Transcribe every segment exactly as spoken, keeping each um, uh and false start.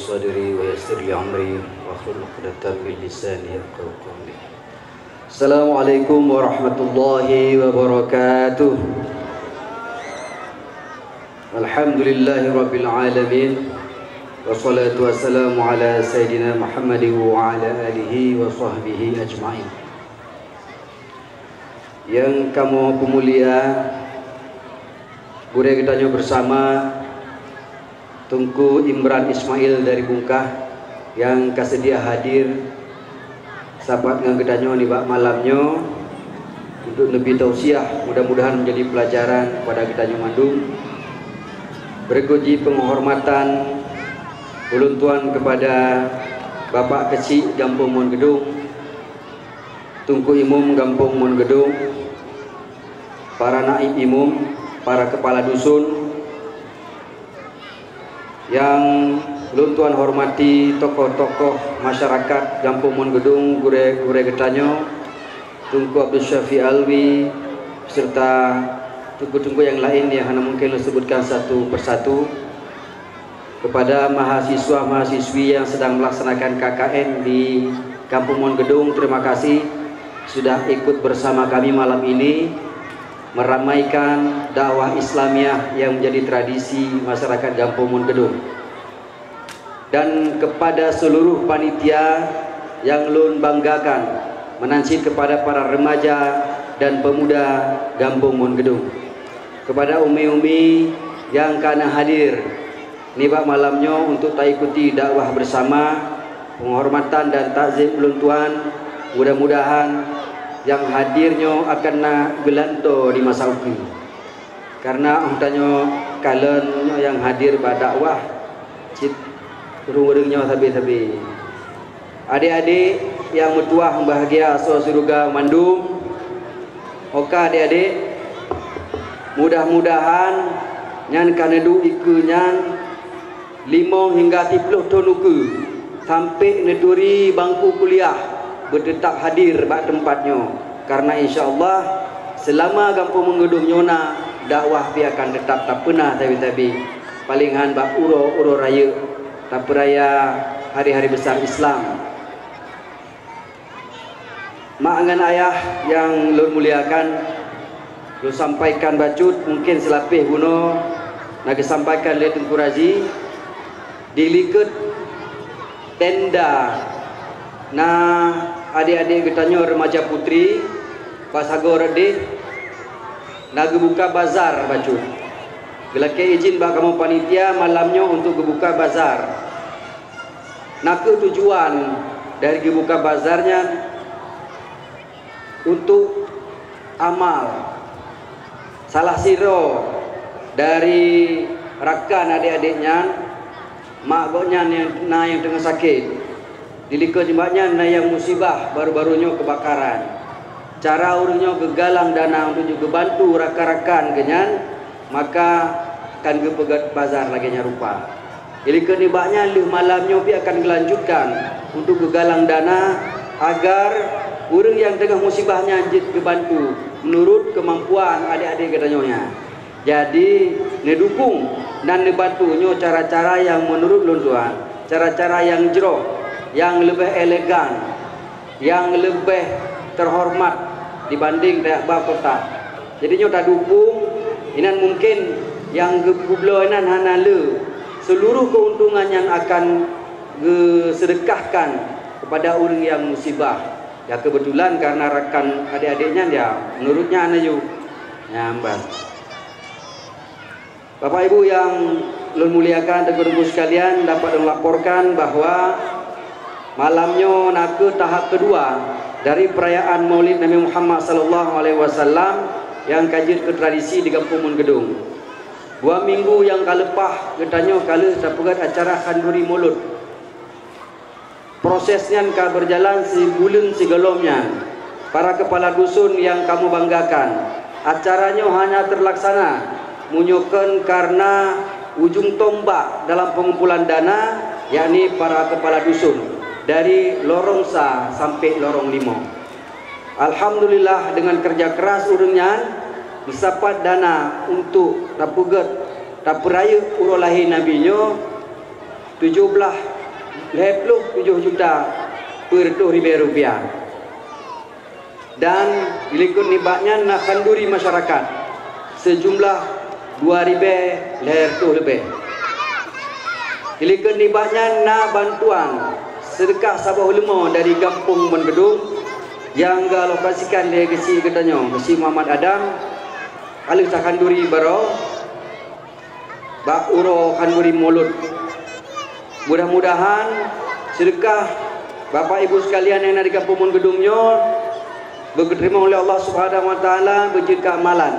صدري ويسر لي أمري واحلل عقدة من لساني يفقهوا قولي. السلام عليكم ورحمة الله وبركاته. الحمد لله رب العالمين. والصلاة والسلام على سيدنا محمد وعلى آله وصحبه أجمعين. Nyang kamoe peumulia, gurée geutanyoe bersama, Teungku Imran Ismail dari Bungkah nyang ka seudia hadir sapat ngon geutanyoe nibak malam nyoe untuk neubri tausiah, mudah-mudahan menjadi pelajaran kepada geutanyoe mandum. Berikut jih penghormatan ulôn tuan kepada Bapak Keuchik Gampông Mon Geudong, Teungku Imum Gampông Mon Geudong, para naib imum, para kepala dusun, nyang lôn tuan hormati tokoh-tokoh masyarakat Gampông Mon Geudong, gurée-gurée geutanyoe, Teungku Abdul Syafiq Alwi, serta teungku-teungku nyang laén nyang hana mungkin lôn sebutkan satu persatu. Kepada mahasiswa-mahasiswi yang sedang melaksanakan K K N di Gampông Mon Geudong, terima kasih sudah ikut bersama kami malam ini meramaikan dakwah Islamiah yang menjadi tradisi masyarakat Gampông Mon Geudong. Dan kepada seluruh panitia yang lôn banggakan, meunan cit kepada para remaja dan pemuda Gampông Mon Geudong. Kepada umi-umi nyang ka na hadir nibak malam nyoe untuk taikuti dakwah bersama, penghormatan dan takzim ulôn tuan, mudah-mudahan nyang hadir nyoe akan na geulantoe di masa ukeue. Karena óh tanyoe kalon nyoe nyang hadir bak dakwah cit ureuëng-ureuëng nyoe sabe-sabe. Adék-adék nyang meutuwah mubahgia asoe syeuruga mandum, oka adék-adék, mudah-mudahan nyan ka neuduek ikeue nyan limong hingga siplôh thon ukeue, sampoe neuturi bangku kuliah, beuteutab hadir bak teumpat nyoe. Karena insya Allah, seulama Gampông Mon Geudong nyoe na, dakwah pih akan teutab tapeuna sabe-sabe, paleng han bak uroe-uroe rayeuk tapeuraya hari-hari besar Islam. Mak ngon ayah nyang lôn muliakan, lôn sampaikan bacut, mungken seulapeh bunoe na geusampaikan lé Teungku Razi, di likot tenda na adék-adék geutanyoe remaja putri, bak sagoe rot deh, na geubuka bazar bacut. Geulakée idhin bak kamoe panitia malam nyoe untuk geubuka bazar. Na kheueh tujuan dari geubuka bazar nyan untuk amal. Salah sidroe dari rakan adék-adék nyan, mak gobnyan nyang na nyang teungoh sakét. Di likot nibak nyan na nyang musibah baru-baru nyoe keubakaran. Cara ureuëng nyoe geugalang dana untuk geubantu rakan-rakan geuh nyan, maka kan geupeugét bazar lagée nyan rupa. Di likot nibak nyan lheueh malam nyoe pih akan geulanjutkan untuk geugalang dana agar ureuëng nyang teungoh musibah nyan jeuet geubantu meunurot keumampuan adék-adék geutanyoe nyan. Jadi, neudukong dan neubantu nyoe cara-cara nyang meunurot lôn tuan, cara-cara nyang jroh, nyang leubeh elegan, nyang leubeh teuhoreumat dibandéng tajak ba kota. Jadi nyoe tadukong, inan mungken nyang geubloe nyan hana le. Seuluruh keuntungan nyan akan geuseudeukahkan keupada ureuëng nyang musibah. Ya keubeutulan kareuna rakan adék-adék nyan ya meunurot nyan ayue. Nyan ban. Bapak Ibu nyang lôn muliakan, teungku-teungku sekalian, dapat lôn laporkan bahwa malam nyoe na kheueh tahap keudua dari peurayaan Maulid Nabi Muhammad sallallahu alaihi wasallam nyang ka jeuet keu tradisi di Gampông Mon Geudong. Dua minggu nyang ka leupah geutanyoe ka lheueh tapeugét acara khanduri Maulud. Proses nyan ka beujalan sibuleuen sigohlom nyan. Para keupala dusun nyang kamoe banggakan, acara nyoe hana teulaksana meunyoe kon kareuna ujong tombak dalam peungumpulan dana, yakni para keupala dusun dari lorong sa sampoe lorong limong. Alhamdulillah, deungon keureuja keuras ureuëng nyan meusapat dana untuk tapeugét, tapeurayeuk uroe lahé Nabi nyoe, tujoh blaih lhèe ploh tujoh juta peuet reutôh ribèe rupiah. Dan dilikot nibak nyan na khanduri masyarakat seujumlah dua ribèe lhèe reutôh leubeh. Dilikot nibak nyan na bantuan seudeukah saboh leumo dari Gampông Meungeudong nyang geualokasikan lé geuchik geutanyoe, Geuchik Muhammad Adam, ka lheueh takhanduri baroe bak uroe khanduri Mulod. Mudah-mudahan seudeukah Bapak Ibu sekalian nyang na di Gampông Meungeudong nyoe beugeuteurimong lé Allah Subhanahu wa Taala beujeuet keu amalan.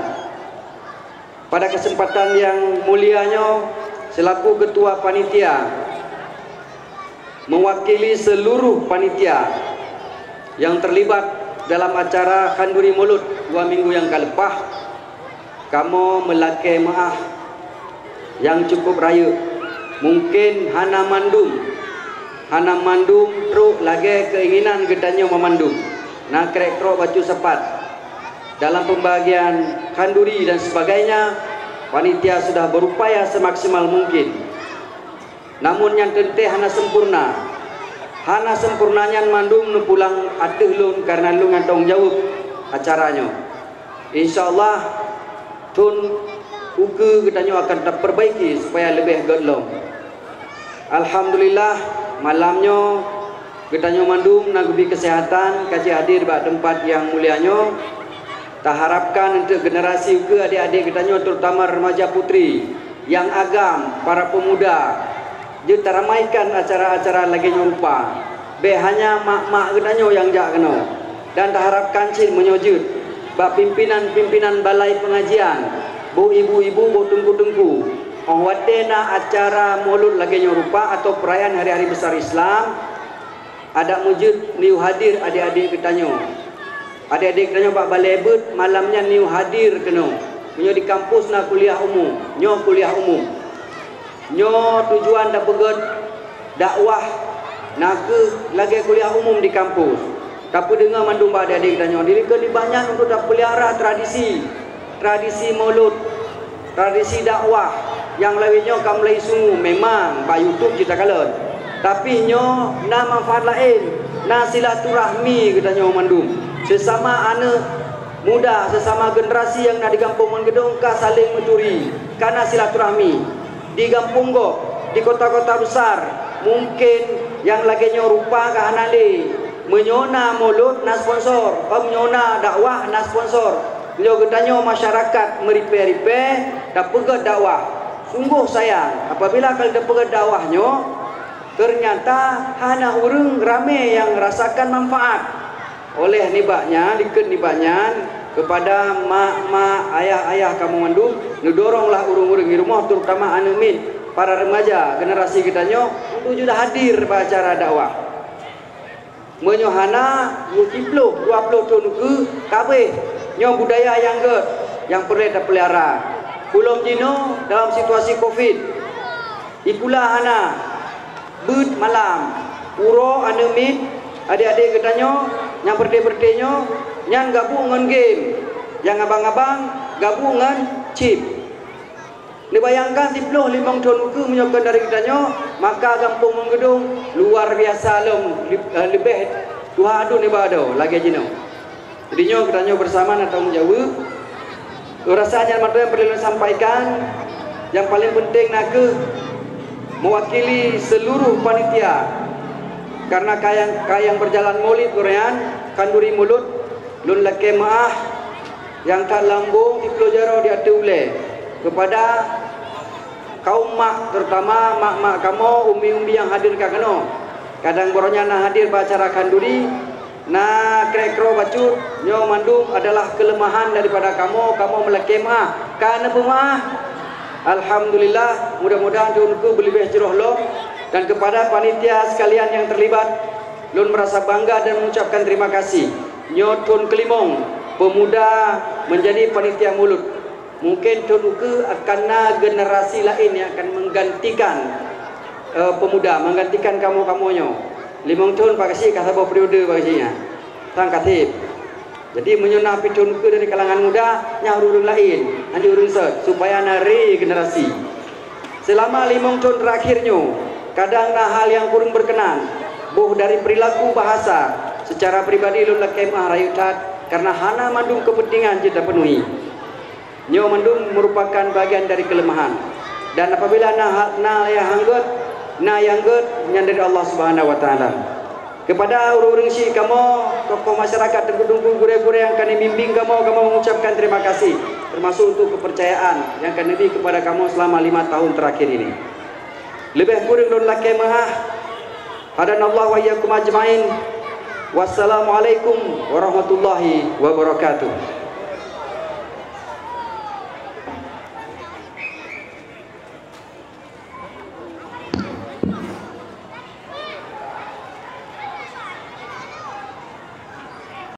Pada kesempatan yang mulia nyoe, selaku Ketua Panitia, mewakili seluruh panitia yang terlibat dalam acara khanduri Mulod dua minggu nyang ka leupah, kamoe meulakèe meu'ah nyang cukup rayeuk. Mungken hana mandum, hana mandum trok lagèe keinginan geutanyoe meumandum. Na krek-krok bacut sapat dalam pembagian khanduri dan sebagainya, panitia sudah berupaya semaksimal mungkin. Namun nyan teuntèe hana sempurna. Hana sempurna nyan mandum neupulang ateueh lôn kareuna lôn nyang tanggung jaweueb acara nyoe. Insya Allah, thon ukeue geutanyoe akan taperbaiki supaya leubeh gèt lom. Alhamdulillah, malam nyoe geutanyoe mandum na geubri keuseuhatan ka jihadir bak teumpat nyang mulia nyoe. Taharapkan untuk generasi ukeue adik-adik geutanyoe, terutama remaja putri nyang agam, para pemuda, jeuet taramaikan acara-acara lagèe nyoe rupa. Bèk hanya mak-mak geutanyoe nyang jak keunoe. Dan taharapkan cit meunyoe jeuet bak pimpinan-pimpinan balai pengajian, boh ibu-ibu, boh teungku-teungku, óh watèe na acara Mulod lagèe nyoe rupa atau perayaan hari-hari besar Islam, adak meujeuet neuyue hadir adik-adik geutanyoe. Adik-adik geutanyoe bak balèe beuet malam nyan neuyue hadir keunoe. Meunyoe di kampus na kuliah umum, nyoe kuliah umum. Nyoe tujuan tapeugèt dakwah na kheueh lagèe kuliah umum di kampus. Tapeudeungoe mandum bak adik-adik geutanyoe. Dilikot nibak nyan untuk tapeulihara tradisi, tradisi Mulod, tradisi dakwah nyang lawét nyoe ka mulai sungue. Memang bak YouTube cit takalon, tapi nyoe na manfaat laén, na silaturahmi geutanyoe mandum. Sesama aneuk muda, sesama generasi nyang na di Gampông Meungeudong ka saléng meuturi, ka na silaturahmi. Di gampông gob, di kota-kota besar, mungken nyang lagèe nyoe rupa ka hana lé. Meunyoe na Mulod, na sponsor. Meunyoe na dakwah, na sponsor. Meunyoe geutanyoe masyarakat meuripèe-ripèe, tapeugèt dakwah. Sunggoh sayang, apabila ka tapeugèt dakwah nyoe, teunyata hana ureueng ramé nyang rasakan manfaat. Oleh nibak nyan, dikeue nibak nyan, keupada mak-mak, ayah-ayah kamoe mandum, neudoronglah ureueng-ureueng di rumoh, terutama aneuk miet, para remaja, generasi geutanyoe, untuk jeuet hadir bak acara dakwah. Meunyoe hana, siploh, dua ploh thon ukeue ka abéh. Nyoe budaya nyang gèt, nyang peureulèe tapeulihara. Ulôn jinoe dalam situasi covid, sikula hana, beuet malam, uroe aneuk miet, adik-adik geutanyoe nyang beureuté-beureuté nyoe, nyan gabuk ngon game, nyang abang-abang gabuk ngon chip. Neubayangkan siploh limong thon ukeue meunyoe kon dari geutanyoe, maka gampông Meungeudong luar biasa lom, li-, eh, leubeh tuha aduen nibak adoe lagèe jinoe. Jadi nyoe geutanyoe bersama na tanggung jaweueb. Lôn rasa nyan mantong nyang peureulèe lôn sampaikan. Nyang paleng peunteng na kheueh meuwakili seuluruh panitia, kareuna ka nyang, ka nyang beujalan mulod gobnyan, khanduri mulod, lôn lakèe meu'ah nyang that lambông siploh jaroe di ateueh ulèe keupada kaum mak, terutama mak-mak kamoe, umi-umi nyang hadir ka keunoe. Kadang baroe nyan na hadir bak acara khanduri, na krek-kroe bacut, nyoe mandum adalah keuleumahan daripada kamoe, kamoe meulakèe meu'ah. Ka neupeumaah? Alhamdulillah, mudah-mudahan thon ukeue beuleubeh jroh lom. Dan keupada panitia sekalian nyang terlibat, lôn meurasa bangga dan mengucapkan terima kasih. Nyoe thon keulimong peumuda meunjadi panitia mulod. Mungken thon ukeue akan na generasi laén nyang akan menggantikan, eh, peumuda, menggantikan kamoe-kamoe nyoe. Limong thon Pak Geuchik ka saboh periode Pak Geuchik nyan. Sang ka sép. Jadi meunyoe na pih thon ukeue dari kalangan muda, nyan ureueng laén, hana ureueng sot, supaya na regenerasi. Seulama limong thon terakhir nyoe, Kadang na hal nyang kureueng berkenan, boh dari perilaku bahasa, secara pribadi lôn lakée meuah rayeuk that, karena hana mandum kepentingan jeuet tapeunuhi. Nyoe mandum merupakan bagian dari kelemahan. Dan apabila na ha-, na nyang han gét, na nyang gét, nyan dari Allah Subhanahu wa Taala. Kepada ureuëng-ureuëng syik kamoe, tokoh masyarakat teungku-teungku, gurée-gurée nyang ka neubimbing kamoe, kamoe mengucapkan terima kasih, termasuk untuk kepercayaan nyang ka neubri kepada kamoe selama lima tahun terakhir ini. Leubeh kureueng lôn lakée meuah. Hadanallahu wa iyyakum ajmain. Wassalamualaikum warahmatullahi wabarakatuh.